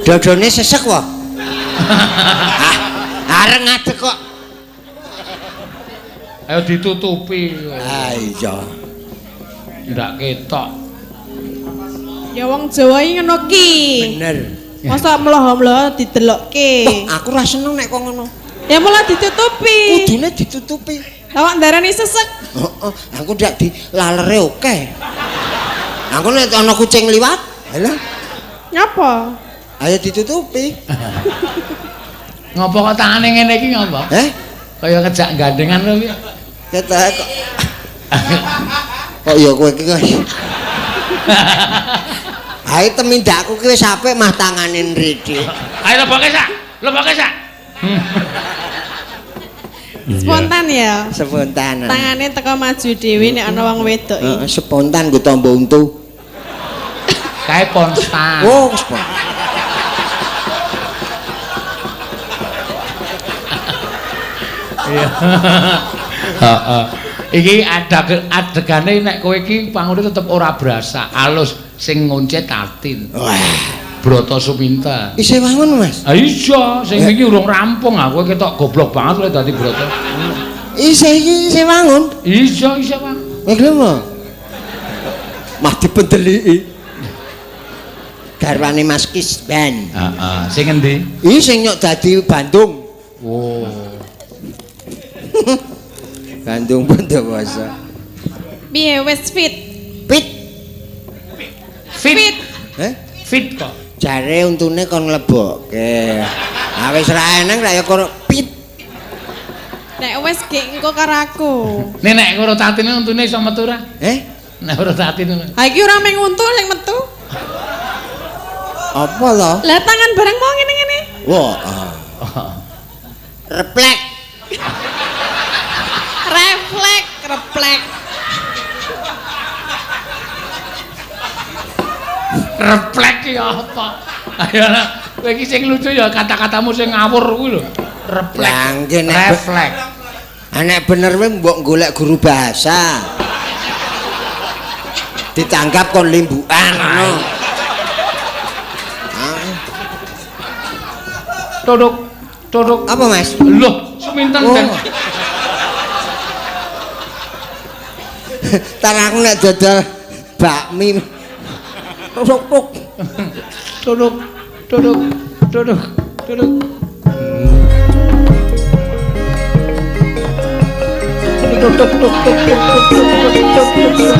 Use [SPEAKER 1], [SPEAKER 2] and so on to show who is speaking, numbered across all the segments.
[SPEAKER 1] Dodone sesek wae. Ah, areng ngadeg kok.
[SPEAKER 2] Ayo ditutupi.
[SPEAKER 1] Ah iya.
[SPEAKER 2] Ndak ketok.
[SPEAKER 3] Ya wong Jawa iki ngono ki.
[SPEAKER 1] Bener.
[SPEAKER 3] Masa mloho-mloho didelokke.
[SPEAKER 1] Wah, aku ora seneng nek kok ngono.
[SPEAKER 3] Ya malah ditutupi.
[SPEAKER 1] Kudune ditutupi.
[SPEAKER 3] Lah kok ndarani sesek.
[SPEAKER 1] Heeh, aku ndak dilalere oke. Aku nek ana kucing liwat, halah,
[SPEAKER 3] Ngapa?
[SPEAKER 1] ayo ditutupi.
[SPEAKER 2] Ngopo kok tangane ngene iki ngopo?
[SPEAKER 1] Eh?
[SPEAKER 2] Kaya ngejak gandengan lho piye?
[SPEAKER 1] Ketok kok. Kok ya kowe iki kok. Ayo temindakku ki wis apik mah tangane nrithik.
[SPEAKER 2] Ayo leboke sak. Leboke sak.
[SPEAKER 3] Spontan ya.
[SPEAKER 1] Spontan.
[SPEAKER 3] Tangane teko maju dhewe nek ana wong wedok iki.
[SPEAKER 1] Heeh, spontan nggo tombo untu.
[SPEAKER 2] Kae ponstan.
[SPEAKER 1] Oh, spontan.
[SPEAKER 2] Iya. Heeh. Iki adegane nek kowe iki pangune tetep ora berasa, alus sing ngoncet Tatin.
[SPEAKER 1] Wah,
[SPEAKER 2] Brata Suminta.
[SPEAKER 1] isih wangun, Mas.
[SPEAKER 2] Ah iya, sing iki urung rampung aku ketok goblok banget lek dadi Brata.
[SPEAKER 1] Isih iki isih wangun.
[SPEAKER 2] Iya, isih Pak.
[SPEAKER 1] Kowe gelem apa? Mah dipendeliki. Garwane Mas Kisban.
[SPEAKER 2] Heeh, sing endi?
[SPEAKER 1] Iki sing nyok dadi Bandung.
[SPEAKER 2] Oh.
[SPEAKER 1] Bandung Bondowoso.
[SPEAKER 3] Piye wis fit?
[SPEAKER 1] Pit.
[SPEAKER 2] Fit.
[SPEAKER 3] Fit.
[SPEAKER 1] Eh?
[SPEAKER 2] Fit kok.
[SPEAKER 1] Jare untune kon nglebokke. Ah wis ra eneng ra ya kono pit.
[SPEAKER 3] Nek wis gek engko karo aku.
[SPEAKER 2] Nek nek karo Tatine untune iso metu ora?
[SPEAKER 1] Eh?
[SPEAKER 2] Nek karo Tatine.
[SPEAKER 3] Ha iki ora mung untu sing metu.
[SPEAKER 1] Apa to?
[SPEAKER 3] Lah tangan bareng mau ngene-ngene.
[SPEAKER 1] Wah. Reflek.
[SPEAKER 3] Reflek, reflek.
[SPEAKER 2] Reflek ki apa? Ayo kowe iki sing lucu ya kata-katamu sing ngawur kuwi lho. Reflek.
[SPEAKER 1] Lah nggih nek
[SPEAKER 2] reflek.
[SPEAKER 1] Ah nek bener kowe mbok golek guru bahasa. Ditanggap kon limbukan ngono.
[SPEAKER 2] Tuduk, tuduk.
[SPEAKER 1] Apa Mas?
[SPEAKER 2] Loh, Suminten
[SPEAKER 1] Oh.
[SPEAKER 2] den.
[SPEAKER 1] Tar aku nek dodol bakmi. Tuk tuk.
[SPEAKER 2] Tuduk, tuduk, tuduk, tuduk. Tuk tuk tuk tuk tuk tuk tuk tuk tuk tuk.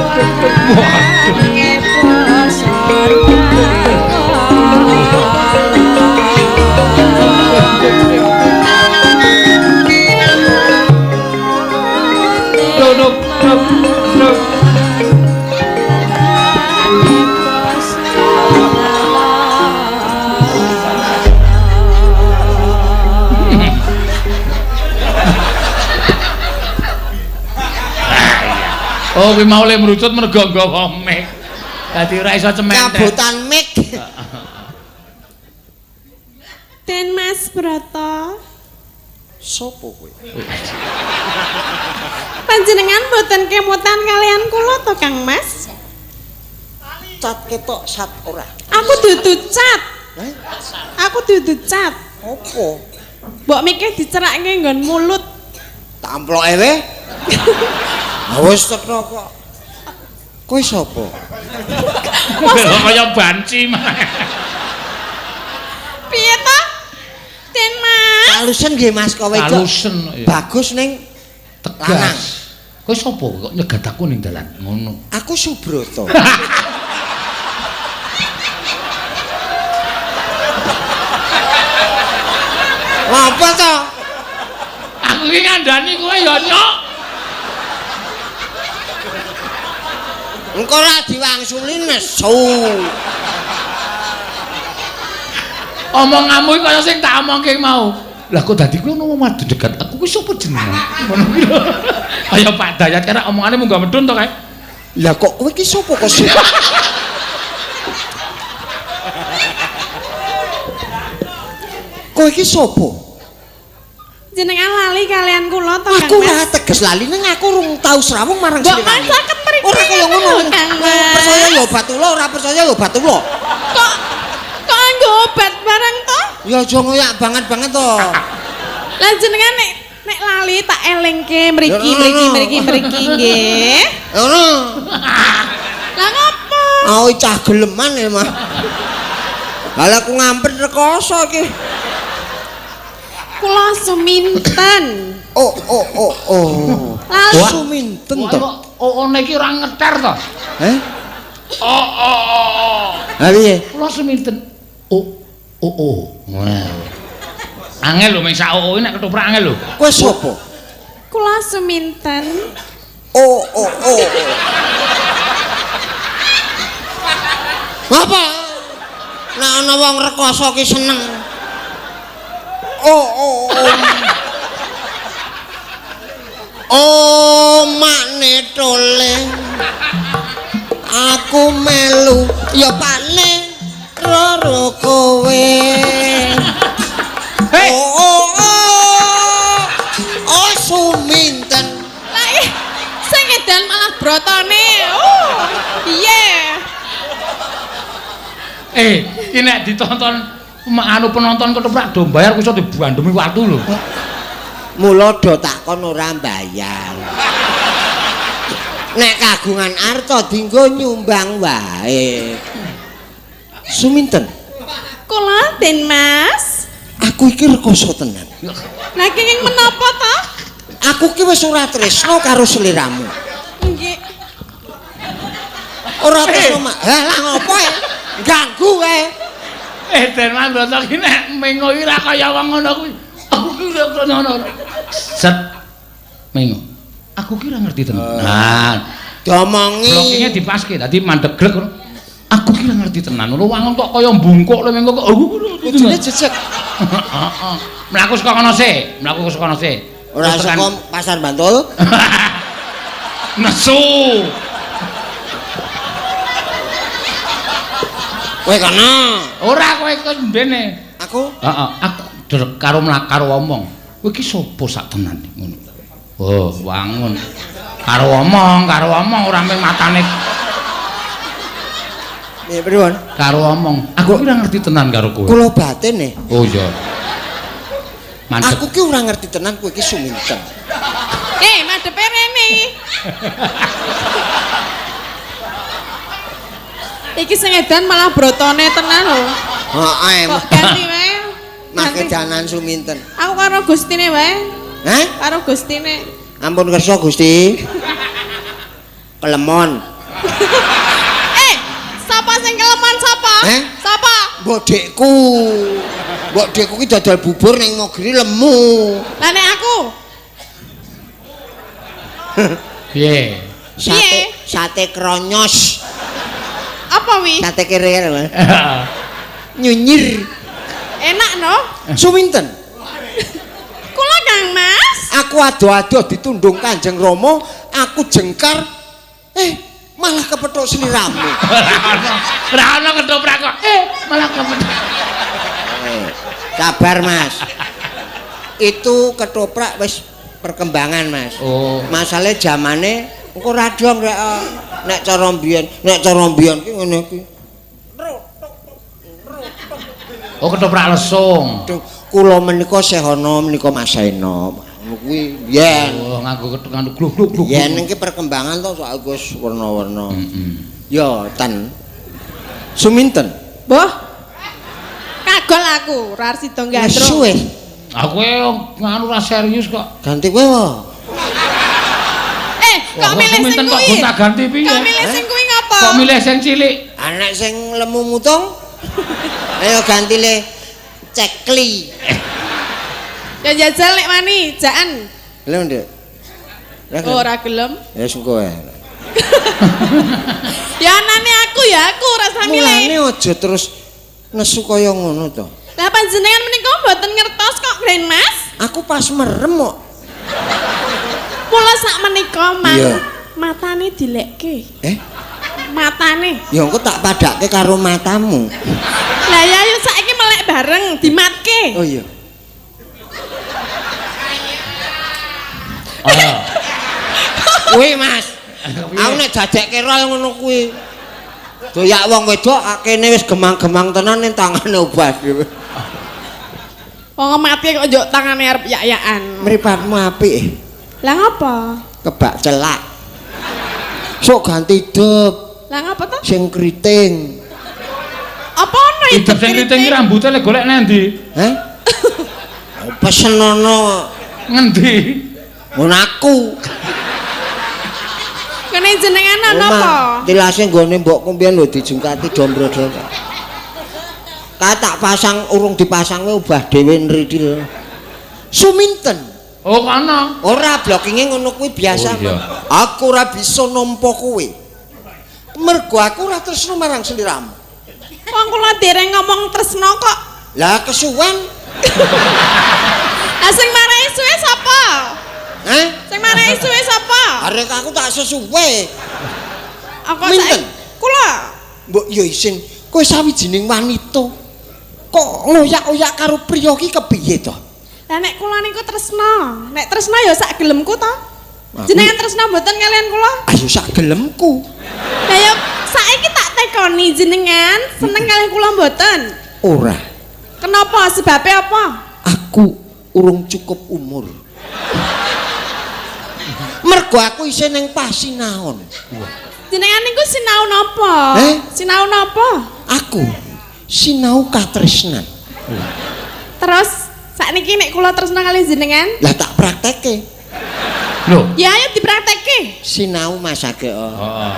[SPEAKER 2] Tuduk, tuk, tuk. Oh, kuwi mau le mrucut mergo nggawa mic. Dadi ora iso cementet.
[SPEAKER 1] Kabotan mic.
[SPEAKER 3] Den Mas Broto.
[SPEAKER 1] Sopo kowe?
[SPEAKER 3] Panjenengan mboten kemutan kalian kula to Kang Mas?
[SPEAKER 1] Cat ketok sat ora.
[SPEAKER 3] Aku dudu cat.
[SPEAKER 1] Eh?
[SPEAKER 3] Aku dudu cat.
[SPEAKER 1] Apa?
[SPEAKER 3] Mbok mikir dicerake nggon mulut.
[SPEAKER 1] Tamploke we. Ah wis cetha kok. Kowe sapa?
[SPEAKER 2] Kaya banci mah.
[SPEAKER 3] Piye to? Den Mas.
[SPEAKER 1] Kalusen nggih Mas kowe wedok.
[SPEAKER 2] Kalusen ya.
[SPEAKER 1] Bagus ning lanang.
[SPEAKER 2] Tegas. Kowe sapa kok nyegat aku ning dalan ngono.
[SPEAKER 1] Aku Subroto. Apa to?
[SPEAKER 2] Aku iki ngandani kowe ya nyok.
[SPEAKER 1] Engko ora diwangsuli nesu.
[SPEAKER 2] Omonganmu iki kaya sing tak omongke mau. Lah kok dadi kowe ngono madu nyegat aku kuwi sapa jenenge? Ngono kuwi lho. Kaya Pak Dayat kira omongane munggah medhun to kae.
[SPEAKER 1] Lah kok kowe iki sapa kok? Kowe iki sapa?
[SPEAKER 3] Jenengan lali kalian kula to Kang
[SPEAKER 1] Aku
[SPEAKER 3] Mas.
[SPEAKER 1] ora teges lali ning aku urung tau srawung marang
[SPEAKER 3] Mbok
[SPEAKER 1] sliramu.
[SPEAKER 3] masaken mriki.
[SPEAKER 1] Ora kaya ngono.
[SPEAKER 3] Kang Mas.
[SPEAKER 1] Percaya ya obat ula, ora percaya ya obat ula.
[SPEAKER 3] Kok kok nggo obat barang
[SPEAKER 1] Ya aja ngoyak banget-banget to.
[SPEAKER 3] Lah jenengan nek nek lali tak elingke mriki
[SPEAKER 1] Ya,
[SPEAKER 3] mriki
[SPEAKER 1] ngono.
[SPEAKER 3] mriki mriki nggih.
[SPEAKER 1] Ngono.
[SPEAKER 3] Lah ngopo?
[SPEAKER 1] Aku cah geleman ya, Mas. Lah aku ngampet rekoso iki.
[SPEAKER 3] Kula suminten.
[SPEAKER 1] Oh oh oh oh.
[SPEAKER 3] Lali.
[SPEAKER 2] Wah.
[SPEAKER 1] Suminten to.
[SPEAKER 2] Oh, iki ora ngeter to.
[SPEAKER 1] Heh?
[SPEAKER 2] Oh oh oh. oh.
[SPEAKER 1] Lah piye?
[SPEAKER 2] Kula suminten. Oh oh oh. Wah. Angel lho mung sak oh nek ketoprak angel lho.
[SPEAKER 1] Kowe sapa?
[SPEAKER 3] Kula suminten.
[SPEAKER 1] Oh oh oh. Apa? Nek ana wong rekoso ki seneng. Oh oh oh. Oh makne tole. Aku melu ya pakne roro kowe.
[SPEAKER 2] Hei.
[SPEAKER 1] Oh oh oh. Oh suminten.
[SPEAKER 3] Lah ih, sing edan malah brotone. Oh, piye?
[SPEAKER 2] Iki nek ditonton anu penonton ketoprak do bayar iso dibandemi watu lho.
[SPEAKER 1] Mula do takon ora mbayar. Nek kagungan arta dinggo nyumbang wae. Suminten,
[SPEAKER 3] Kula Den Mas.
[SPEAKER 1] aku iki rekoso tenan.
[SPEAKER 3] Lah kenging menapa to?
[SPEAKER 1] Aku ki wis ora tresno karo sliramu.
[SPEAKER 3] Nggih.
[SPEAKER 1] Ora tresno mak. Lah lah ngopo e? Ganggu kae.
[SPEAKER 2] Den Mas Broto ki nek mengo iki ora kaya wong ngono kuwi. Aku ki ora ngono. Set. Mengo. Aku ki ora ngerti tenan. Nah,
[SPEAKER 1] Diomongi.
[SPEAKER 2] blokinge dipaske dadi mandeg glek ngono. Aku ki ora ngerti tenan. Lho wangun kok kaya mbungkuk lho mengo kok. Aku ki ora ngerti
[SPEAKER 1] Kudune
[SPEAKER 2] tenan.
[SPEAKER 1] jejeg.
[SPEAKER 2] Heeh. Mlaku saka kono sik, mlaku saka kono sik.
[SPEAKER 1] Ora
[SPEAKER 2] Terus tekan-
[SPEAKER 1] saka Pasar Bantul.
[SPEAKER 2] Nesu.
[SPEAKER 1] Kowe kono.
[SPEAKER 2] Ora kowe iku mbene.
[SPEAKER 1] Aku
[SPEAKER 2] Heeh, aku karo mlak karo omong. Kowe iki sapa sak tenan ngono. Oh, wangun. Karo omong ora mung matane
[SPEAKER 1] piye pripun?
[SPEAKER 2] karo omong. Aku ki ora ngerti tenan karo kowe.
[SPEAKER 1] Kula batin e.
[SPEAKER 2] Oh iya. Mandek.
[SPEAKER 1] Aku ki ora ngerti tenan kowe iki suminten.
[SPEAKER 3] Madhepe rene. Iki sing edan malah brotone tenan lho.
[SPEAKER 1] Heeh,
[SPEAKER 3] Kok ganti wae.
[SPEAKER 1] make
[SPEAKER 3] Ganti.
[SPEAKER 1] janan suminten.
[SPEAKER 3] Aku karo Gustine wae.
[SPEAKER 1] Hah?
[SPEAKER 3] Karo Gustine.
[SPEAKER 1] Ampun kersa Gusti. Kelemon.
[SPEAKER 3] Sapa sing kelemon sapa?
[SPEAKER 1] Eh?
[SPEAKER 3] Sapa?
[SPEAKER 1] Mbok dekku. Mbok dekku ki dodol bubur ning Mogri lemu.
[SPEAKER 3] Lah nek aku
[SPEAKER 2] Piye?
[SPEAKER 1] Sate
[SPEAKER 3] Piye?
[SPEAKER 1] sate kronyos.
[SPEAKER 3] apa wi?
[SPEAKER 1] Sate kere lho. Nyunyir.
[SPEAKER 3] Enak no?
[SPEAKER 1] Suminten.
[SPEAKER 3] Kula Kang Mas.
[SPEAKER 1] Aku ado-ado ditundung Kanjeng Rama, aku jengkar. Malah kepethuk sliramu.
[SPEAKER 2] Ora ono. Ora ono ketoprak kok. Malah kepethuk.
[SPEAKER 1] Sabar, Mas. Itu ketoprak wis perkembangan, Mas.
[SPEAKER 2] Oh.
[SPEAKER 1] Masale jamane engko ora dong rek. Nek cara mbiyen, nek cara mbiyen ki ngene iki.
[SPEAKER 2] Oh, ketoprak lesung.
[SPEAKER 1] Duh, kula menika sehana menika Mas Seno. Ngono kuwi biyen.
[SPEAKER 2] Oh, nganggo ketuk nganggo gluk gluk gluk.
[SPEAKER 1] Yen iki perkembangan to soal Gus werna-werna.
[SPEAKER 2] Heeh.
[SPEAKER 1] Ya, ten. Suminten.
[SPEAKER 3] Boh. Kagol aku, ora sida
[SPEAKER 1] Nesu
[SPEAKER 3] gandrung.
[SPEAKER 1] wis.
[SPEAKER 2] Aku nganu ora serius kok.
[SPEAKER 1] Ganti kowe wae.
[SPEAKER 3] Kok milih sing
[SPEAKER 2] Suminten kok
[SPEAKER 3] kuwi?
[SPEAKER 2] gonta-ganti piye?
[SPEAKER 3] Kok milih sing kuwi ngapa?
[SPEAKER 2] Kok milih sing cilik?
[SPEAKER 1] Anak sing lemu mutung. Ayo ganti le cekli.
[SPEAKER 3] Ya jajal nek wani, jaan.
[SPEAKER 1] Lho, Nduk. Lah,
[SPEAKER 3] Oh, ora gelem.
[SPEAKER 1] Ya wis engko ae.
[SPEAKER 3] Ya anane aku ya aku ora usah
[SPEAKER 1] Mulane
[SPEAKER 3] milih.
[SPEAKER 1] aja terus nesu kaya ngono to.
[SPEAKER 3] Lah panjenengan menika mboten ngertos kok, Grand Mas.
[SPEAKER 1] Aku pas merem kok.
[SPEAKER 3] Mula sak menika
[SPEAKER 1] Iya.
[SPEAKER 3] matane dilekke. Matane.
[SPEAKER 1] Ya engko tak padake karo matamu.
[SPEAKER 3] Lah ya ayo saiki melek bareng dimatke.
[SPEAKER 1] Oh iya.
[SPEAKER 2] Oh.
[SPEAKER 1] Kuwi Mas. Aku nek dadekke rol ngono kuwi. Doyak wong wedok akene wis gemang-gemang tenan ning tangane obah dhewe.
[SPEAKER 3] Wong mati kok njuk tangane arep yak-yakan.
[SPEAKER 1] Mripatmu apik.
[SPEAKER 3] Lah ngapa?
[SPEAKER 1] Kebak celak. Sok ganti dep
[SPEAKER 3] Lah ngapa to?
[SPEAKER 1] sing keriting.
[SPEAKER 3] Apa ono
[SPEAKER 2] Idep sing kriting iki rambute lek golek nang ndi?
[SPEAKER 1] Hah? Pesenono
[SPEAKER 2] Ngendi?
[SPEAKER 1] ngono aku.
[SPEAKER 3] Kene jenengan ana apa?
[SPEAKER 1] Tilase nggone mbokku mbiyen lho dijungkati dombro-dombro. Kae tak pasang urung dipasang wae ubah dhewe nridil. Suminten.
[SPEAKER 2] Oh, kono.
[SPEAKER 1] Ora blockinge ngono kuwi biasa.
[SPEAKER 2] Oh, iya.
[SPEAKER 1] Aku ora bisa nampa kowe. Mergo aku ora tresno marang sliramu.
[SPEAKER 3] Wong kula dereng ngomong tresno kok.
[SPEAKER 1] Lah kesuwen.
[SPEAKER 3] Lah sing marai suwe sapa?
[SPEAKER 1] Hah?
[SPEAKER 3] Sing marai suwe sapa?
[SPEAKER 1] Arek aku tak sesuwe.
[SPEAKER 3] Aku
[SPEAKER 1] Minten?
[SPEAKER 3] saiki kula.
[SPEAKER 1] Mbok ya isin, kowe sawijining wanita kok ngoyak-oyak karo priya ki kepiye to?
[SPEAKER 3] Lah nek kula niku tresno, nek tresno ya sak gelemku to.
[SPEAKER 1] Aku-
[SPEAKER 3] Jenengan tresno mboten kalian kula?
[SPEAKER 1] Ayo sak gelemku.
[SPEAKER 3] Lah ya saiki tak tekoni jenengan seneng kalih kula mboten?
[SPEAKER 1] Ora.
[SPEAKER 3] Kenapa? Sebabnya apa?
[SPEAKER 1] Aku urung cukup umur. Mergo aku isih ning pasinaon.
[SPEAKER 3] Jenengan niku sinau napa?
[SPEAKER 1] Eh?
[SPEAKER 3] Sinau napa?
[SPEAKER 1] Aku sinau katresnan.
[SPEAKER 3] Terus sakniki nek kula tresno kalih jenengan,
[SPEAKER 1] Lah tak praktekke.
[SPEAKER 2] Lho.
[SPEAKER 3] ya ayo dipraktekke.
[SPEAKER 1] Sinau masake oh.
[SPEAKER 2] Heeh.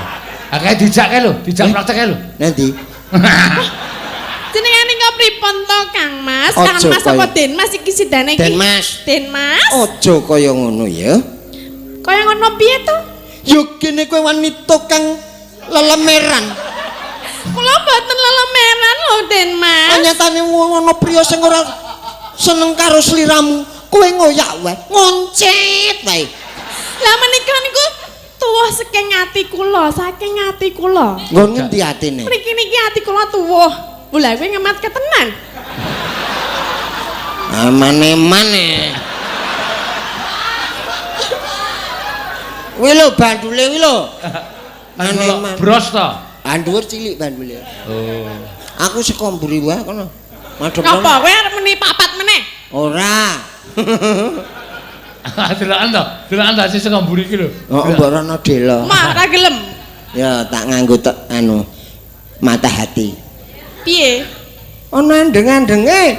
[SPEAKER 2] Akeh dijak kae lho, dijak
[SPEAKER 1] Eh?
[SPEAKER 2] praktek kae lho.
[SPEAKER 1] Nanti
[SPEAKER 3] Jenengan niku pripun to, Kang Mas? Kang
[SPEAKER 1] Ojo
[SPEAKER 3] Mas apa
[SPEAKER 1] kaya-
[SPEAKER 3] Den Mas iki sidane iki?
[SPEAKER 1] Den Mas.
[SPEAKER 3] Den Mas.
[SPEAKER 1] Aja kaya ngono ya.
[SPEAKER 3] Kaya ngono piye to?
[SPEAKER 1] Yo kene kowe wanita kang lelemeran.
[SPEAKER 3] Kula mboten lelemeran lho, Den Mas.
[SPEAKER 1] Nyatane wong ana priya sing ora seneng karo sliramu, kowe ngoyak wae, ngoncet wae.
[SPEAKER 3] Lah menika niku tuwuh saking ati kula, saking ati kula.
[SPEAKER 1] Nggon ngendi atine?
[SPEAKER 3] Mriki niki ati kula tuwuh. Lha kowe ngematke tenan.
[SPEAKER 1] Amane-mane. Kuwi lho bandule kuwi lho. Mane-mane.
[SPEAKER 2] Bros to.
[SPEAKER 1] Bandur cilik bandule.
[SPEAKER 2] Oh.
[SPEAKER 1] Aku saka mburi wae kono. Madhep
[SPEAKER 3] Ngapa kowe arep muni papat meneh?
[SPEAKER 1] Ora.
[SPEAKER 2] Delokan to, delokan to sing saka mburi iki lho.
[SPEAKER 1] Oh, mbok rono dela.
[SPEAKER 3] Mah ora gelem.
[SPEAKER 1] Ya tak nganggo tek anu mata hati.
[SPEAKER 3] Piye?
[SPEAKER 1] Ana andeng-andenge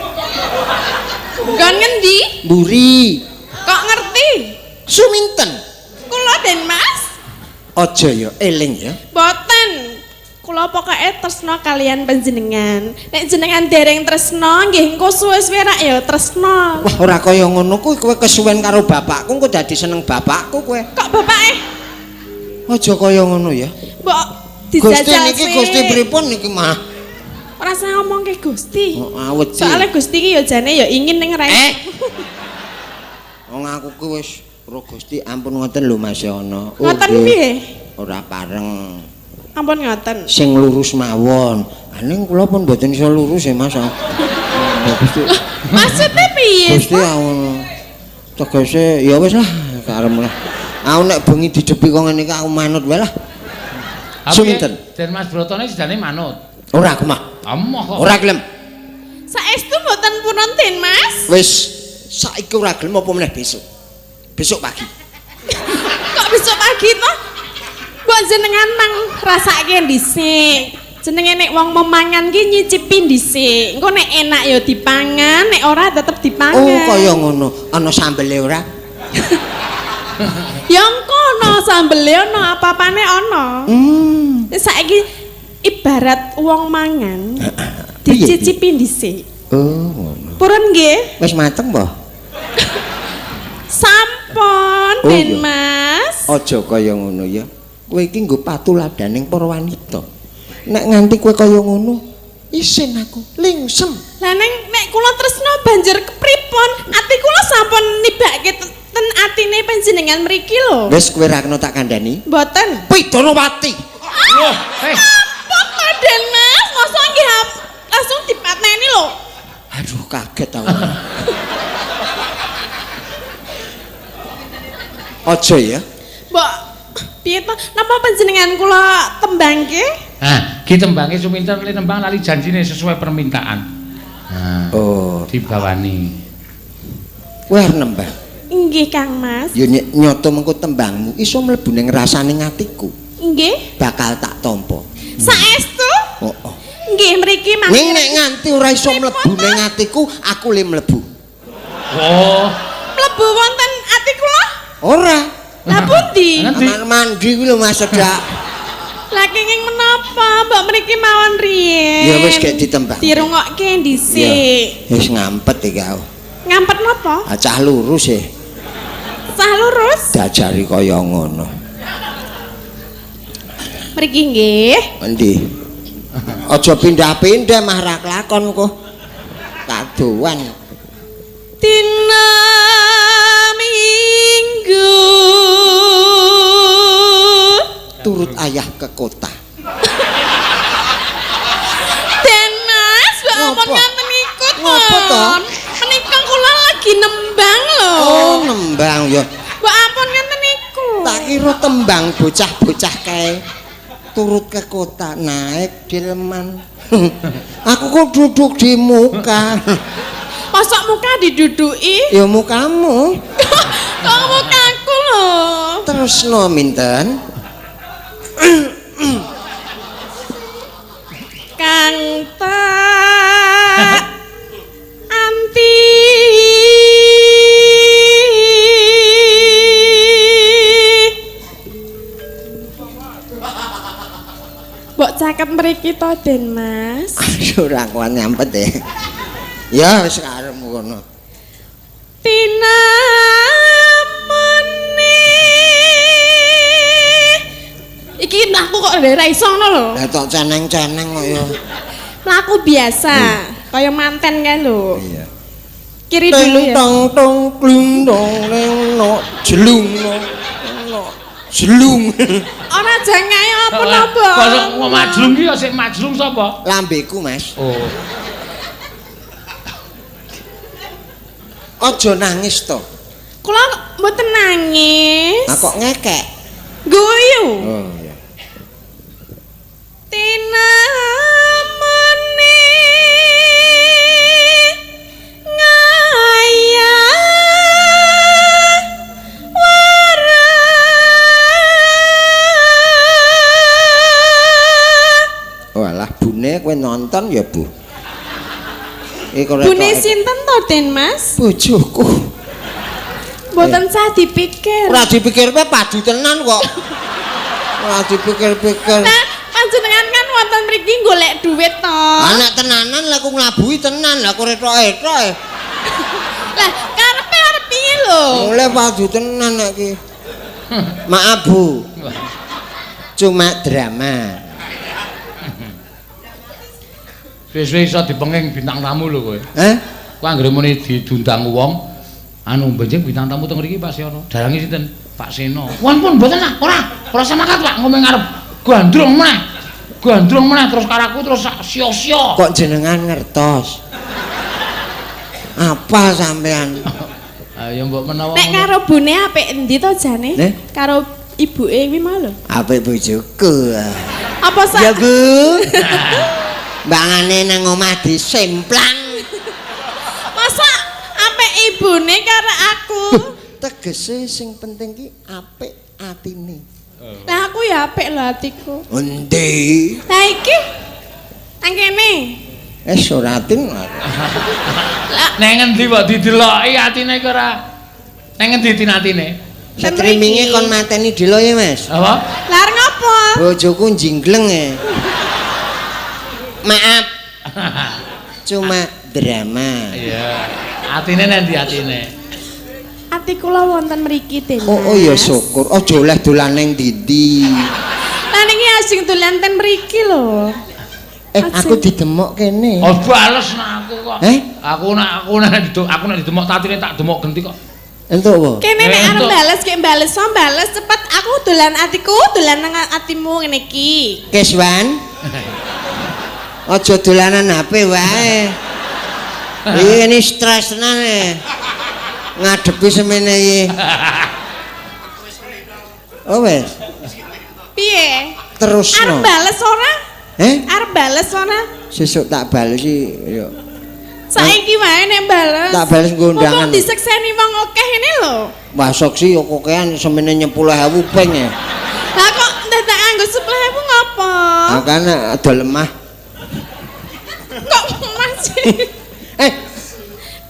[SPEAKER 3] Nggon ngendi?
[SPEAKER 1] mburi.
[SPEAKER 3] Kok ngerti?
[SPEAKER 1] Suminten.
[SPEAKER 3] Kula Den Mas.
[SPEAKER 1] Aja ya eling ya.
[SPEAKER 3] Boten. Kula pokoke tresno kalian panjenengan. Nek jenengan dereng tresno nggih engko suwe-suwe rak ya tresno.
[SPEAKER 1] Wah ora kaya ngono kuwi kowe kesuwen karo bapakku engko dadi seneng bapakku kowe.
[SPEAKER 3] Kok bapake
[SPEAKER 1] Aja kaya ngono ya.
[SPEAKER 3] mbok
[SPEAKER 1] Gusti
[SPEAKER 3] dijajal
[SPEAKER 1] niki
[SPEAKER 3] sik.
[SPEAKER 1] Gusti pripun niki mah?
[SPEAKER 3] Ora usah ngomongke Gusti.
[SPEAKER 1] Oh, awet sih.
[SPEAKER 3] Soale Gusti ki ya jane ya ingin ning rai.
[SPEAKER 1] Eh. Wong aku ki wis ro Gusti ampun ngoten lho Mas Yono. Oh,
[SPEAKER 3] Ngoten
[SPEAKER 1] nggih.
[SPEAKER 3] piye?
[SPEAKER 1] Ora pareng.
[SPEAKER 3] Ampun ngoten.
[SPEAKER 1] Sing lurus mawon. Aning kula pun mboten iso lurus ya Mas. Ya, Gusti.
[SPEAKER 3] Maksudnya piye?
[SPEAKER 1] Gusti ngono. Tegese ya wis lah karem lah. Aku nek bengi didepi kok ngene iki aku manut wae lah. Suminten.
[SPEAKER 2] Den Mas Brotone sidane manut.
[SPEAKER 1] Ora aku mah.
[SPEAKER 2] Amoh kok.
[SPEAKER 1] Ora gelem.
[SPEAKER 3] Saestu mboten purun Den Mas?
[SPEAKER 1] Wis saiki ora gelem apa meneh besok. Besok pagi.
[SPEAKER 3] Kok besok pagi toh? Mbok jenengan mang rasake dhisik. Jenenge nek wong memangan ki nyicipi dhisik. Engko nek enak ya dipangan, nek ora tetep dipangan.
[SPEAKER 1] Oh kaya ngono. Ana sambele ora?
[SPEAKER 3] Ya engko ana sambele ana apa-apane ana.
[SPEAKER 1] Hmm.
[SPEAKER 3] Saiki ibarat wong mangan
[SPEAKER 1] Piye,
[SPEAKER 3] dicicipi dhisik.
[SPEAKER 1] Oh ngono.
[SPEAKER 3] Purun nggih?
[SPEAKER 1] Wis mateng po?
[SPEAKER 3] Sampun,
[SPEAKER 1] Oh,
[SPEAKER 3] Den
[SPEAKER 1] iya.
[SPEAKER 3] Mas.
[SPEAKER 1] Aja kaya ngono ya. Kowe iki nggo patuladaning para wanita. Nek nganti kowe kaya ngono, isin aku, lingsem.
[SPEAKER 3] Lah neng nek kula tresno banjur kepripun? Ati kula sampun nibake ten atine panjenengan mriki lho.
[SPEAKER 1] Wis kowe ra kena tak kandhani.
[SPEAKER 3] Mboten.
[SPEAKER 1] Pidanawati.
[SPEAKER 2] Loh, eh.
[SPEAKER 3] Ampun to Den Mas, mosok nggih langsung dipateni lho.
[SPEAKER 1] Aduh kaget aku. Aja ya.
[SPEAKER 3] Mbok piye to? Napa panjenengan kula tembangke?
[SPEAKER 2] Nah, ki tembange Suminten li nembang lali janjine sesuai permintaan. Nah,
[SPEAKER 1] Oh,
[SPEAKER 2] dibawani.
[SPEAKER 1] Kowe arep nembang.
[SPEAKER 3] Nggih, Kang Mas.
[SPEAKER 1] Ya nyoto mengko tembangmu iso mlebu ning rasane atiku.
[SPEAKER 3] Nggih.
[SPEAKER 1] Bakal tak tampa.
[SPEAKER 3] Saestu?
[SPEAKER 1] Heeh.
[SPEAKER 3] Nggih, mriki Mas.
[SPEAKER 1] Ning nek nganti ora iso mlebu ning atiku, aku le mlebu.
[SPEAKER 2] Oh.
[SPEAKER 3] Mlebu wonten ati kula?
[SPEAKER 1] Ora.
[SPEAKER 3] Lah pundi?
[SPEAKER 1] Kamar mandi kuwi lho Mas Sedak.
[SPEAKER 3] Lah kenging menapa? Mbok mriki mawon riyen.
[SPEAKER 1] Ya wis gek ditembang.
[SPEAKER 3] Dirungokke dhisik.
[SPEAKER 1] Wis ngampet iki aku.
[SPEAKER 3] Ngampet napa?
[SPEAKER 1] Ah cah lurus e.
[SPEAKER 3] Cah lurus?
[SPEAKER 1] Diajari kaya ngono.
[SPEAKER 3] Mriki nggih.
[SPEAKER 1] Endi? Aja pindah-pindah mah ra kelakon kok. Kadoan.
[SPEAKER 3] Dina Minggu
[SPEAKER 1] turut ayah ke kota.
[SPEAKER 3] Denas, mbok ampun ngaten niku to.
[SPEAKER 1] Ngopo to?
[SPEAKER 3] Menika kula lagi nembang lho.
[SPEAKER 1] Oh, nembang ya.
[SPEAKER 3] Mbok ampun ngaten niku.
[SPEAKER 1] Tak kira tembang bocah-bocah kae. Turut ke kota naik delman. Aku kok duduk di muka.
[SPEAKER 3] Mosok muka diduduki?
[SPEAKER 1] Ya mukamu.
[SPEAKER 3] Kok mukaku lho.
[SPEAKER 1] Terus no minten.
[SPEAKER 3] Kang tak anti mbok caket mriki to Den Mas.
[SPEAKER 1] Aduh ora kuat nyampet e. Ya wis karepmu kono.
[SPEAKER 3] Tinamune. Iki mlaku kok ora iso ngono lho.
[SPEAKER 1] Lah tok ceneng-ceneng kok ya.
[SPEAKER 3] Mlaku biasa, kaya manten kae lho.
[SPEAKER 1] Iya.
[SPEAKER 3] Kiri dulu ya.
[SPEAKER 1] Tong tong kling dong neng no jelung no no jelung.
[SPEAKER 3] Ora jangae apa-apa.
[SPEAKER 2] Kok majlung ki ya sik majlung sapa?
[SPEAKER 1] Lambeku, Mas.
[SPEAKER 2] Oh.
[SPEAKER 1] Aja nangis to.
[SPEAKER 3] Kula mboten nangis.
[SPEAKER 1] Lah kok ngekek?
[SPEAKER 3] Guyu.
[SPEAKER 1] Oh iya.
[SPEAKER 3] Tinamune ngaya wara.
[SPEAKER 1] Walah bune kowe nonton ya, Bu.
[SPEAKER 3] Bune sinten to, Den Mas?
[SPEAKER 1] Bojoku.
[SPEAKER 3] Mboten sah dipikir.
[SPEAKER 1] Ora dipikir pe padu tenan kok. Ora dipikir-pikir.
[SPEAKER 3] Nah, panjenengan kan wonten mriki golek duit to.
[SPEAKER 1] Anak tenanan lah aku nglabuhi tenan lah aku retok-retok.
[SPEAKER 3] Lah karepe arep piye lho?
[SPEAKER 1] Mulai padu tenan nek iki. Maaf, Bu. Cuma drama.
[SPEAKER 2] Suwe-suwe iso dipenging bintang tamu lho kowe.
[SPEAKER 1] Heh?
[SPEAKER 2] Kowe anggere muni diundang wong anu benjing bintang tamu teng mriki Pak Seno. Dalange sinten? Pak Seno. Wah pun mboten lah, ora. Ora semangat Pak ngomong ngarep. Gandrung meneh. Gandrung meneh terus karo aku terus sia-sia.
[SPEAKER 1] Kok jenengan ngertos? Apa sampean?
[SPEAKER 2] Ayo mbok menawa.
[SPEAKER 3] Nek karo bune apik endi to jane? Karo ibuke kuwi mau lho.
[SPEAKER 1] Apik bojoku.
[SPEAKER 3] Apa sak?
[SPEAKER 1] Ya, Bu. Mbangane nang omah disemplang.
[SPEAKER 3] Masa apik ibune karo aku?
[SPEAKER 1] Tegese sing penting ki apik atine.
[SPEAKER 3] Lah aku ya apik lho atiku.
[SPEAKER 1] Endi?
[SPEAKER 3] Lah iki nang kene.
[SPEAKER 1] Ora atin.
[SPEAKER 2] Nang ngendi kok dideloki atine iki ora? Nang ngendi atine?
[SPEAKER 1] Streaminge kon mateni delo ya, Mas.
[SPEAKER 2] Apa?
[SPEAKER 3] Lah ngopo?
[SPEAKER 1] Bojoku njinggleng e. Maaf. Cuma drama.
[SPEAKER 2] Iya. Atine nang ndi atine?
[SPEAKER 3] Ati kula wonten mriki, Den.
[SPEAKER 1] Oh, oh ya syukur. Aja oleh dolan ning ndi-ndi.
[SPEAKER 3] Lah niki asing dolan ten mriki lho.
[SPEAKER 1] Aku didemok kene.
[SPEAKER 2] Oh, bales nak aku kok.
[SPEAKER 1] Eh?
[SPEAKER 2] Aku nek didemok tatine tak demok genti kok.
[SPEAKER 1] Entuk apa?
[SPEAKER 3] Kene nek arep bales kek bales, so bales cepet aku dolan atiku, dolan nang atimu ngene iki.
[SPEAKER 1] Keswan. Aja dolanan HP wae. Iki ini stres tenan e. Ngadepi semene iki. Oh wis.
[SPEAKER 3] Piye?
[SPEAKER 1] Terusno.
[SPEAKER 3] Arep bales ora?
[SPEAKER 1] Eh?
[SPEAKER 3] Arep bales ora?
[SPEAKER 1] Sesuk tak balesi yo.
[SPEAKER 3] Saiki wae nek bales.
[SPEAKER 1] Tak bales nggo undangan.
[SPEAKER 3] Mumpung disekseni wong akeh ini lho.
[SPEAKER 1] Wah, sok sih yo kokean semene 10.000 ping ya.
[SPEAKER 3] Lah kok dadak nganggo 10.000 ngopo?
[SPEAKER 1] Makane ada lemah.
[SPEAKER 3] Kok masih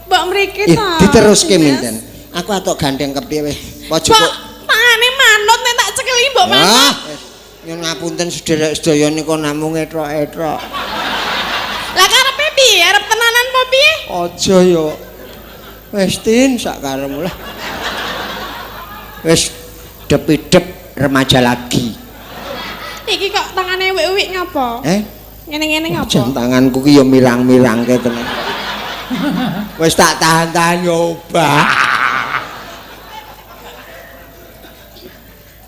[SPEAKER 3] Mbok mriki to.
[SPEAKER 1] Diteruske minten. Aku atok gandeng kepiye wis. Pojok
[SPEAKER 3] Mbok tangane manut nek tak cekeli mbok manut.
[SPEAKER 1] Ah, nyun ngapunten sederek sedaya nika namung etrok-etrok.
[SPEAKER 3] Lah karepe piye? Arep tenanan apa piye?
[SPEAKER 1] Aja yo. Wis tin sak karepmu lah. Wis dep-idep remaja lagi.
[SPEAKER 3] Iki kok tangane wik-wik ngapa? Ngene-ngene ngapa?
[SPEAKER 1] Jan tanganku ki yo mirang-mirangke tenan. Wis tak tahan-tahan yo obah.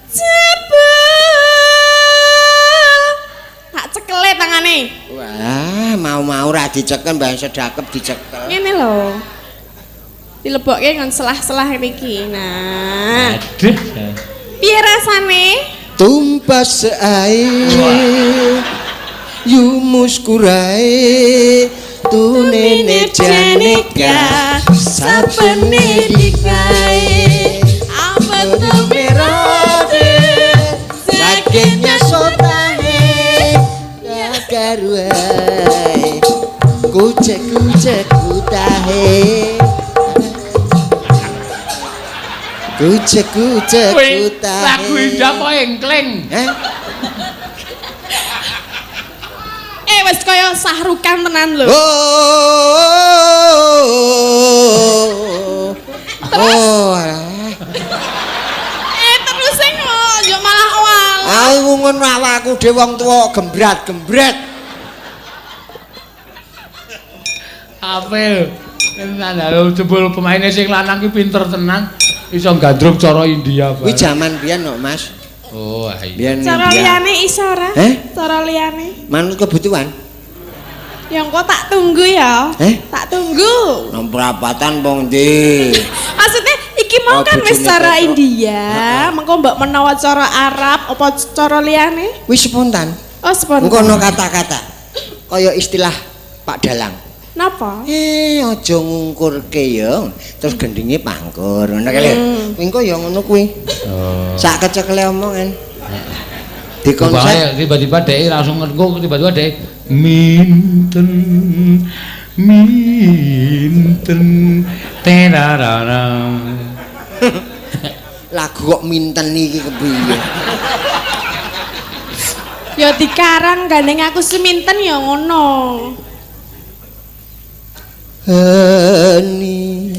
[SPEAKER 3] Jebul. Tak cekele tangane.
[SPEAKER 1] Wah, mau-mau ra dicekel mbah sedakep dicekel.
[SPEAKER 3] Ngene lho. Dilebokke ngon selah-selah iki. Nah.
[SPEAKER 2] Aduh.
[SPEAKER 3] Piye rasane?
[SPEAKER 1] Tumpas ae yumuskurai tunene janeka sapene dikai
[SPEAKER 3] Apa tuh
[SPEAKER 1] merode sakitnya sotahe karuai kucek kucek kutahe kucek kucek kutahe.
[SPEAKER 2] Lagu indah apa engkling?
[SPEAKER 3] Wis kaya Sahrukan tenan lho.
[SPEAKER 1] Oh.
[SPEAKER 3] Terus?
[SPEAKER 1] Oh.
[SPEAKER 3] Terus sing yo malah awal.
[SPEAKER 1] Aku ngono awakku dhewe wong tuwa gembrat-gembret.
[SPEAKER 2] Apel. Tenan lho jebul pemaine sing lanang ki pinter tenan iso gandrung cara India
[SPEAKER 1] Kuwi jaman biyen kok, Mas.
[SPEAKER 2] Oh, iya.
[SPEAKER 3] Cara liyane iso ora? Cara liyane.
[SPEAKER 1] Manut kebutuhan.
[SPEAKER 3] Ya engko tak tunggu ya. Tak tunggu.
[SPEAKER 1] Nang perapatan wong ndi?
[SPEAKER 3] Maksudnya iki mau kan wis cara India, mengko mbok menawa cara Arab apa cara liyane?
[SPEAKER 1] Wis spontan.
[SPEAKER 3] Oh, spontan.
[SPEAKER 1] Engko ono kata-kata. Kaya istilah Pak Dalang.
[SPEAKER 3] Napa?
[SPEAKER 1] Aja ngungkurke ya. Terus gendinge pangkur. Ngono kae lho. Engko ya ngono kuwi.
[SPEAKER 2] Oh.
[SPEAKER 1] Sak kecekele omongan. Di konsep
[SPEAKER 2] tiba-tiba dhek langsung engko tiba-tiba dhek minten minten terarara.
[SPEAKER 1] Lagu kok minten iki kepiye?
[SPEAKER 3] Ya dikarang gandeng aku seminten ya ngono.
[SPEAKER 1] Hani.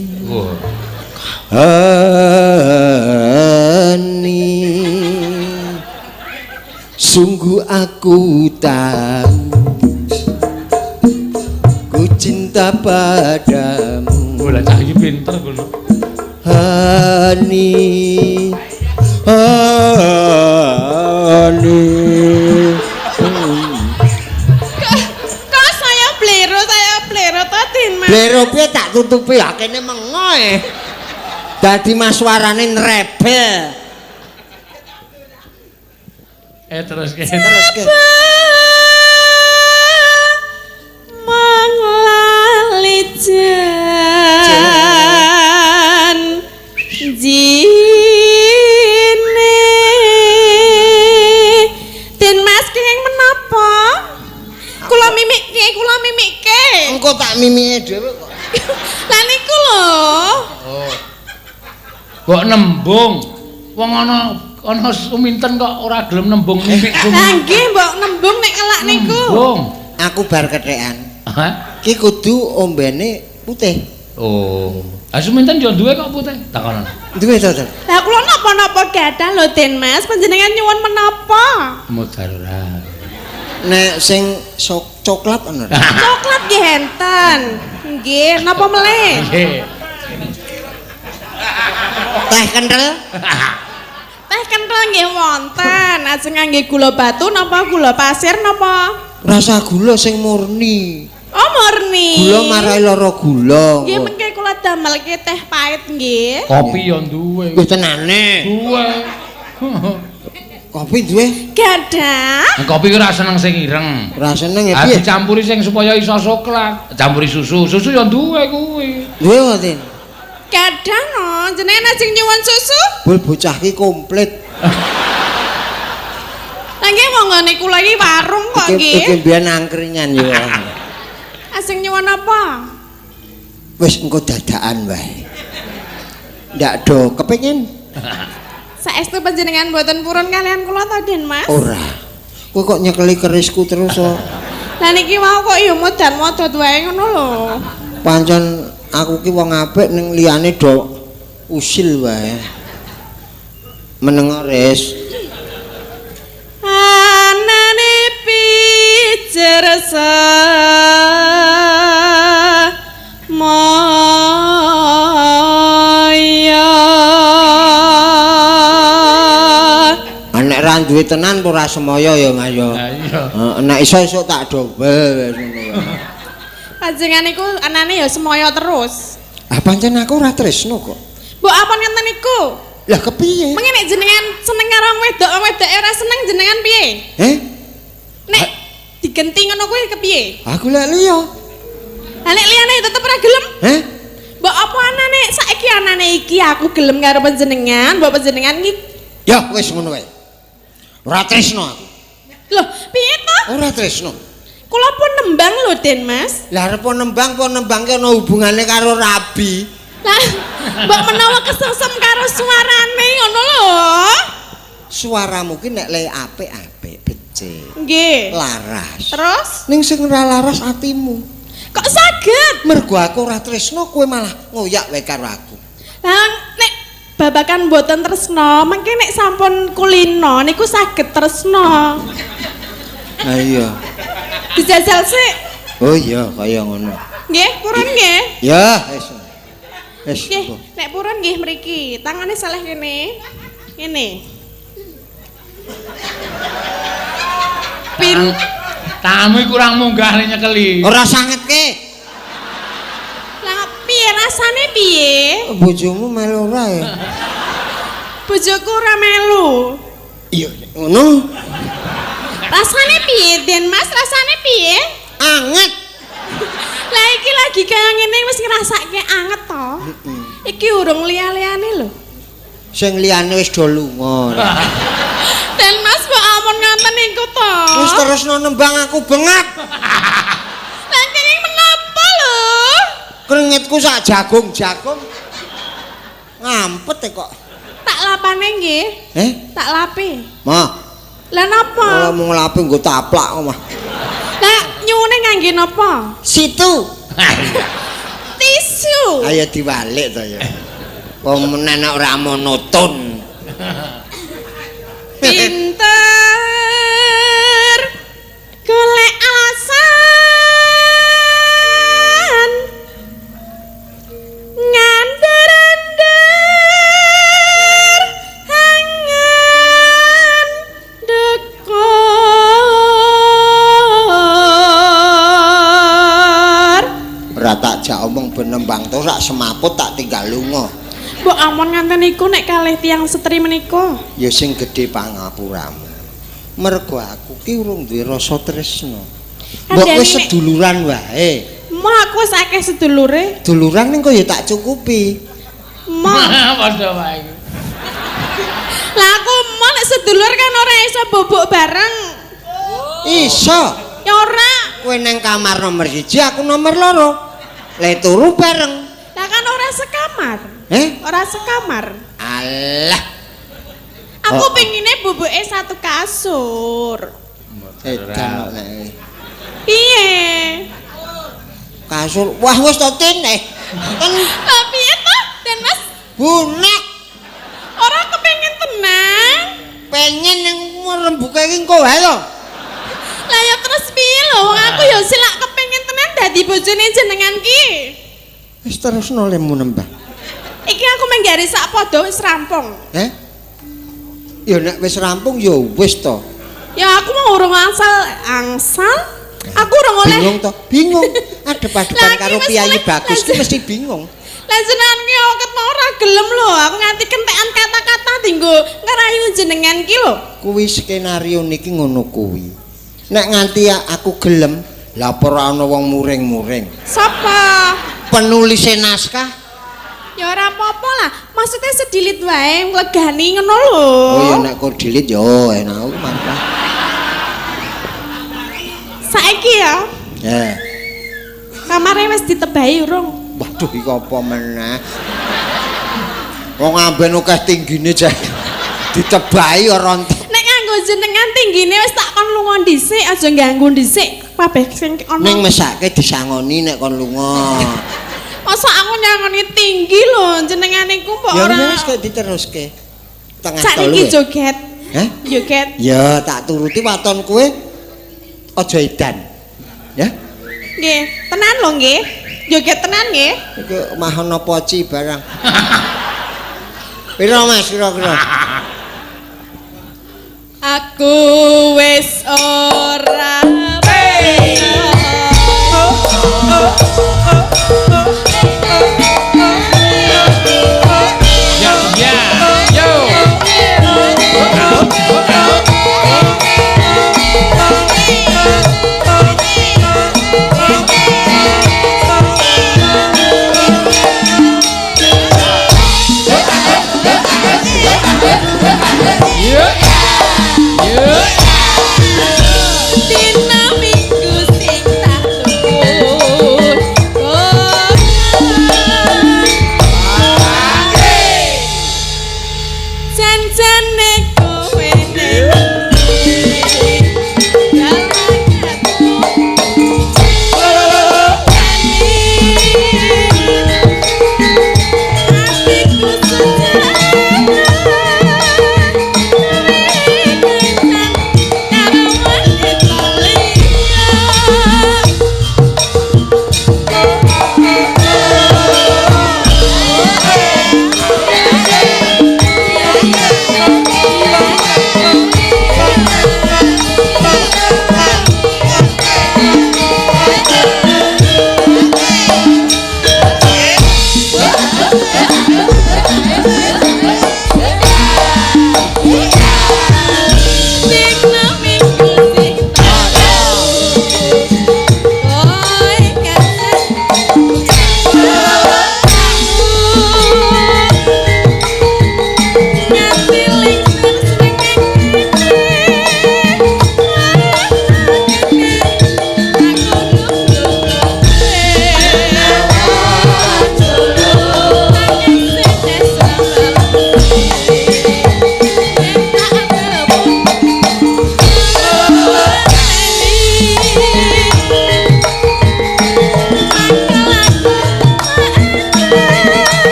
[SPEAKER 1] Hani. Sungguh aku tahu ku cinta padamu.
[SPEAKER 2] Oh, lah cah iki pinter ngono.
[SPEAKER 1] Hani. Hani.
[SPEAKER 3] Kok saya blero to, Din Mas.
[SPEAKER 1] Blero piye tak tutupi akene mengoe. Dadi mas suarane nrebel.
[SPEAKER 2] Terus ke.
[SPEAKER 3] Manglali jan jine. Den Mas kenging menapa? Kula mimikke, kula mimikke.
[SPEAKER 1] Engko tak mimike dhewe kok.
[SPEAKER 3] Lah niku lho.
[SPEAKER 2] Oh. Kok nembung. Wong ana ana suminten kok ora gelem nembung mimik suminten.
[SPEAKER 3] Lah nggih mbok nembung nek elak niku.
[SPEAKER 2] Nembung.
[SPEAKER 1] Aku bar kethekan.
[SPEAKER 2] Hah?
[SPEAKER 1] Ki kudu ombene putih.
[SPEAKER 2] Oh. Ah suminten yo duwe kok putih. Takonan.
[SPEAKER 1] Duwe to, Ter?
[SPEAKER 3] Lah kula napa-napa gadah lho Den Mas, panjenengan nyuwun menapa?
[SPEAKER 2] Modar ora.
[SPEAKER 1] Nek sing coklat ana.
[SPEAKER 3] Coklat nggih enten. Nggih, napa melih?
[SPEAKER 2] Nggih.
[SPEAKER 1] Teh kenthel?
[SPEAKER 3] Teh kenthel nggih wonten. Ajeng ngangge gula batu napa gula pasir napa?
[SPEAKER 1] Rasa gula sing murni.
[SPEAKER 3] Oh, murni.
[SPEAKER 1] Gula marai lara gula.
[SPEAKER 3] Nggih, mengke kula damelke teh pahit nggih.
[SPEAKER 2] Kopi yo duwe.
[SPEAKER 1] Wis tenane.
[SPEAKER 2] Duwe.
[SPEAKER 1] Kopi duwe?
[SPEAKER 3] Gadah.
[SPEAKER 2] Kopi ora seneng sing ireng.
[SPEAKER 1] Ora seneng ya piye?
[SPEAKER 2] Dicampuri sing supaya iso soklat. Campuri susu. Susu ya duwe kuwi.
[SPEAKER 1] Duwe ngoten.
[SPEAKER 3] Gadah no, jenengan ajeng nyuwun susu?
[SPEAKER 1] Bul bocah ki komplit.
[SPEAKER 3] Lah nggih wong ngene kula iki warung kok nggih.
[SPEAKER 1] Iki mbiyen angkringan ya.
[SPEAKER 3] Ajeng nyuwun apa?
[SPEAKER 1] Wis engko dadakan wae. Ndak do kepengin.
[SPEAKER 3] Saestu panjenengan mboten purun kalian kula to, Den Mas?
[SPEAKER 1] Ora. Kowe kok nyekeli kerisku terus kok.
[SPEAKER 3] Lah niki wau kok ya modan-modot wae ngono lho.
[SPEAKER 1] Pancen aku ki wong apik ning liyane do usil wae. Meneng res.
[SPEAKER 3] Anane pijer maya.
[SPEAKER 1] Nek ra duwe tenan ora semaya ya Mas ya.
[SPEAKER 2] Ha iya.
[SPEAKER 1] Nek iso iso tak dobel wis ngono wae.
[SPEAKER 3] Panjenengan niku anane ya semaya terus.
[SPEAKER 1] Ah pancen aku ora tresno kok.
[SPEAKER 3] Mbok apa ngenten niku?
[SPEAKER 1] Lah kepiye?
[SPEAKER 3] Mengene nek jenengan seneng karo wong wedok, wong wedoke ora seneng jenengan piye?
[SPEAKER 1] Eh?
[SPEAKER 3] Nek digenti ngono kuwi kepiye?
[SPEAKER 1] Aku lek liya.
[SPEAKER 3] Lah nek liyane tetep ora gelem.
[SPEAKER 1] Heh?
[SPEAKER 3] Mbok apa anane saiki anane iki aku gelem karo panjenengan, mbok panjenengan iki
[SPEAKER 1] Ya wis ngono wae. Ora tresno aku.
[SPEAKER 3] Loh, piye to?
[SPEAKER 1] Ora tresno.
[SPEAKER 3] Kula pun nembang lho, Den Mas.
[SPEAKER 1] Lah arep nembang apa nembangke ana hubungane karo rabi?
[SPEAKER 3] Lah, mbok menawa kesengsem karo suarane ngono lho.
[SPEAKER 1] Suaramu ki nek le apik-apik becik.
[SPEAKER 3] Nggih.
[SPEAKER 1] Laras.
[SPEAKER 3] Terus
[SPEAKER 1] ning sing ora laras atimu.
[SPEAKER 3] Kok saged?
[SPEAKER 1] Mergo aku ora tresno kowe malah ngoyak wae karo aku.
[SPEAKER 3] Lah nek babakan mboten tresno, mengke nek sampun kulino niku saged tresno.
[SPEAKER 1] Ha iya.
[SPEAKER 3] Dijajal sik.
[SPEAKER 1] Oh iya kaya ngono.
[SPEAKER 3] Nggih, purun nggih.
[SPEAKER 1] Ya, wis. Wis.
[SPEAKER 3] Nggih, nek purun nggih mriki, tangane saleh kene. Ngene. Pin
[SPEAKER 2] tanganmu kurang munggah nek nyekeli.
[SPEAKER 1] Ora sangetke.
[SPEAKER 3] Lah piye rasane piye?
[SPEAKER 1] Bojomu melu ora ya?
[SPEAKER 3] Bojoku ora melu.
[SPEAKER 1] Iya, ngono.
[SPEAKER 3] Rasane piye, Den Mas? Rasane piye?
[SPEAKER 1] Anget.
[SPEAKER 3] Lah iki lagi kaya ngene wis ngrasake anget to. Iki urung liya-liyane lho.
[SPEAKER 1] Sing liyane wis do lunga.
[SPEAKER 3] Den Mas kok ampun ngoten niku to.
[SPEAKER 1] Wis terusno nembang aku bengap.
[SPEAKER 3] Lah kenging menapa lho?
[SPEAKER 1] Keringetku sak jagung-jagung. Ngampet e kok.
[SPEAKER 3] Tak lapane nggih.
[SPEAKER 1] Eh?
[SPEAKER 3] Tak lapi.
[SPEAKER 1] Mah.
[SPEAKER 3] Lah napa?
[SPEAKER 1] Ora mung nglapi nggo taplak kok mah.
[SPEAKER 3] Lah nyuwune ngangge napa?
[SPEAKER 1] Situ.
[SPEAKER 3] Tisu.
[SPEAKER 1] Ayo diwalik to ya. Wong menen ora monoton.
[SPEAKER 3] Pinter golek alasan ngandar-andar angan dekor.
[SPEAKER 1] Ora tak jak omong ben nembang to rak semaput tak tinggal lunga.
[SPEAKER 3] Mbok ampun nganten niku nek kalih tiyang setri menika.
[SPEAKER 1] Ya sing gedhe pangapuramu. Mergo aku ki urung duwe rasa tresna. Mbok wis seduluran wae.
[SPEAKER 3] Moh aku wis akeh sedulure.
[SPEAKER 1] Duluran ning kok ya tak cukupi.
[SPEAKER 3] Moh.
[SPEAKER 2] Padha wae.
[SPEAKER 3] Lah aku moh nek sedulur kan ora iso bobok bareng.
[SPEAKER 1] Iso.
[SPEAKER 3] Ya ora.
[SPEAKER 1] Kowe nang kamar nomor 1, aku nomor 2. Le turu bareng.
[SPEAKER 3] Lah kan ora sekamar.
[SPEAKER 1] Eh?
[SPEAKER 3] Ora sekamar.
[SPEAKER 1] Alah.
[SPEAKER 3] Aku pengine bubuke satu kasur.
[SPEAKER 1] Edan kok nek.
[SPEAKER 3] Piye?
[SPEAKER 1] Kasur. Wah wis to Tin eh. Ten.
[SPEAKER 3] Lah piye to, Den Mas?
[SPEAKER 1] Bunek.
[SPEAKER 3] Ora kepengin tenang.
[SPEAKER 1] Pengen ning rembuke iki engko wae to.
[SPEAKER 3] Lah ya terus piye lho wong aku ya silak kepengin tenan dadi bojone jenengan ki.
[SPEAKER 1] Wis terusno lemu nembang.
[SPEAKER 3] Iki aku menggari sak padha wis rampung.
[SPEAKER 1] Eh? Ya nek wis rampung ya wis to.
[SPEAKER 3] Ya aku mau urung angsal. Aku urung oleh.
[SPEAKER 1] Bingung to? Bingung. Adep-adepan karo Piyayi Bagus ki mesti bingung.
[SPEAKER 3] Lah jenengan ki ket mau ora gelem lho, aku nganti kentekan kata-kata dinggo ngerayu jenengan ki lho.
[SPEAKER 1] Kuwi skenario niki ngono kuwi. Nek nganti aku gelem, lah apa ora ana wong muring-muring.
[SPEAKER 3] Sapa?
[SPEAKER 1] Penulise naskah.
[SPEAKER 3] Ya ora apa-apa lah. Maksudnya sedilit wae nglegani ngono lho.
[SPEAKER 1] Oh ya nek kok dilit ya enak aku mantap.
[SPEAKER 3] Saiki ya.
[SPEAKER 1] Ya.
[SPEAKER 3] Kamare wis ditebahi urung?
[SPEAKER 1] Waduh iki apa meneh. Wong amben akeh tinggine jek ditebahi ora entek.
[SPEAKER 3] Nek nganggo jenengan tinggine wis tak kon lunga dhisik, aja ganggu dhisik. Kabeh sing ana.
[SPEAKER 1] Ning mesake disangoni nek kon lunga.
[SPEAKER 3] Masa aku nyangoni tinggi lho, jenengan iku mbok ora.
[SPEAKER 1] Ya wis kok diteruske. Tengah telu.
[SPEAKER 3] Sakniki joget.
[SPEAKER 1] Hah?
[SPEAKER 3] Joget.
[SPEAKER 1] Ya tak turuti waton kowe aja edan. Ya.
[SPEAKER 3] Nggih, tenan lho nggih. Joget tenan nggih.
[SPEAKER 1] Iki mahono poci barang. Piro Mas kira-kira?
[SPEAKER 3] Aku wis ora
[SPEAKER 2] Ya, ya. Yo. Yo. Yo.
[SPEAKER 3] Dina minggu sing tak tunggu. Janjane kowe ning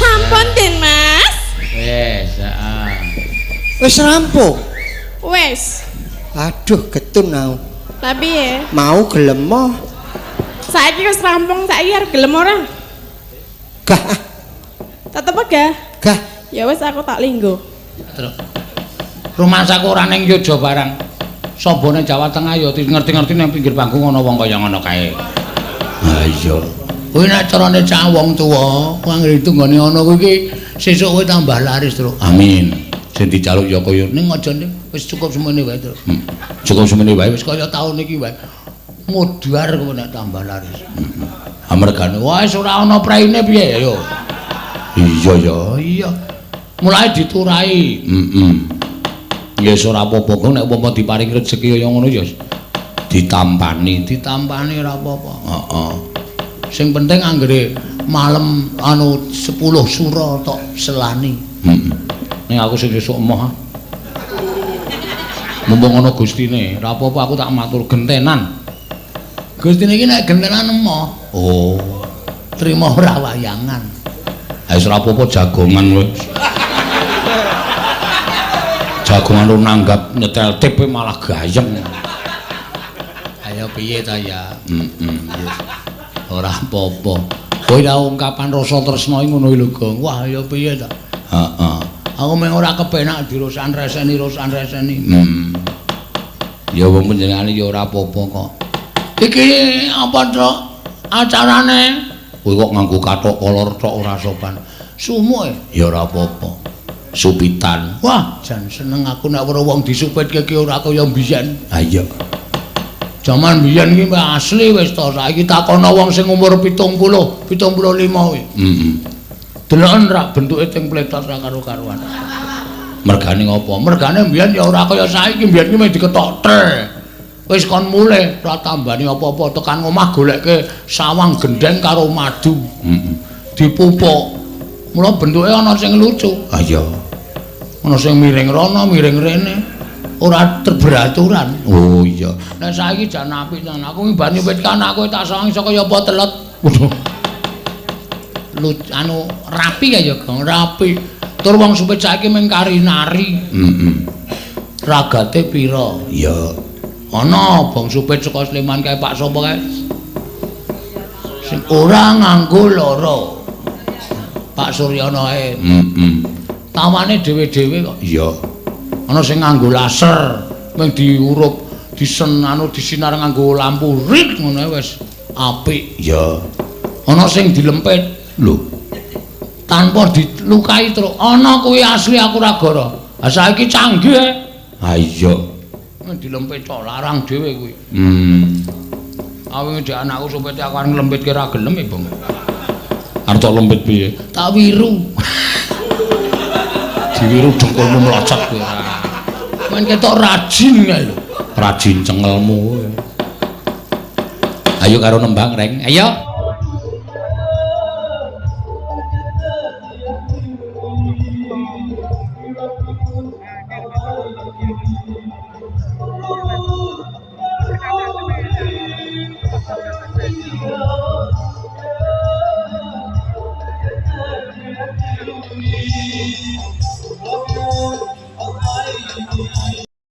[SPEAKER 3] Sampun Den Mas.
[SPEAKER 2] Wes, heeh.
[SPEAKER 1] Wis rampung.
[SPEAKER 3] Wes.
[SPEAKER 1] Aduh getun aku.
[SPEAKER 3] Lah piye?
[SPEAKER 1] Mau gelem moh.
[SPEAKER 3] Saiki wis rampung, saiki arep gelem ora?
[SPEAKER 1] Gah,
[SPEAKER 3] Tetep gah.
[SPEAKER 1] gah.
[SPEAKER 3] Ya wis aku tak linggo.
[SPEAKER 2] Truk. Rumangsaku ora ning Yogya barang. Sombone Jawa Tengah ya ngerti-ngerti nang pinggir panggung ana wong kaya ngono kae. Ha iya. Kuwi nek carane cah wong tuwa, anggere tunggone ana kuwi iki sesuk kowe tambah laris, Truk. Amin. Sing dijaluk ya kaya ning aja ning wis cukup semene wae, Truk. Cukup semene wae wis kaya taun iki wae. Modar kowe nek tambah laris. Amergane wis ora ana preine piye ayo. Iya ya, iya. Mulai diturai. Heeh. Ya wis ora apa-apa, Gong, nek umpama diparingi rejeki kaya ngono ya ditampani, ditampani ora apa-apa. Heeh. Sing penting anggere malem anu 10 sura tok selani. Heeh. Ning aku sing sesuk emoh. Mumpung ana Gustine, ora apa-apa aku tak matur gentenan. Gustine iki nek gentenan emoh. Oh. Trima ora wayangan. Ha wis ora apa-apa jagongan wis. Jagongan lu nanggap nyetel tip malah gayeng. Ayo piye ta ya? Heeh. Ora apa-apa. Kowe ora ungkapan rasa tresna ngono lho, Gong. Wah, ya piye ta? Heeh. Aku meng ora kepenak dirosan reseni, rosan reseni. Ya wong panjenengane ya ora apa-apa kok. Iki apa, Truk? Acarane? Kowe kok nganggo kathok kolor tok ora sopan. Sumuk ya ora apa-apa. Supitan. Wah, jan seneng aku nek weruh wong disupitke ki ora kaya mbiyen. Ha iya. Jaman mbiyen ki asli wis to, saiki takono wong sing umur 70, 75 kuwi. Heeh. Deloken rak bentuke teng pletot ra karo-karuan. Mergane ngopo? Mergane mbiyen ya ora kaya saiki, mbiyen ki mung diketok tel. Wis kon mulih ora tambani apa-apa, tekan omah golekke sawang gendeng karo madu. Heeh. Dipupuk. Mula bentuke ana sing lucu. Ha iya. Ana sing miring rono, miring rene. Ora terberaturan. Oh iya. Nek saiki jan apik tenan. Aku bar nyupit kan aku tak sawang iso kaya apa telet. Waduh. Anu rapi ya Gong, rapi. Tur wong supit saiki mung kari nari. Heeh. Ragate pira? Iya. Ana bang supit saka Sleman kae Pak sapa kae? Sing ora nganggo loro. Pak Suryono ae. Heeh. Tawane dhewe-dhewe kok. Iya. Ana sing nganggo laser, mung diurup, disen anu disinar nganggo lampu rit ngono wis apik. Iya. Ana sing dilempit. Lho. Tanpa dilukai truk. Ana kuwi asli aku ora gara. Ha saiki canggih. Ha iya. Dilempit tok larang dhewe kuwi. Awingi dhek anakku supite aku arep nglempitke ra gelem e, Bang. Arep tok lempit piye? Tak wiru. Diwiru dengkulmu mlocot kowe ora. Men ketok rajin kae lho. Rajin cengelmu kowe. Ayo karo nembang, Reng. Ayo.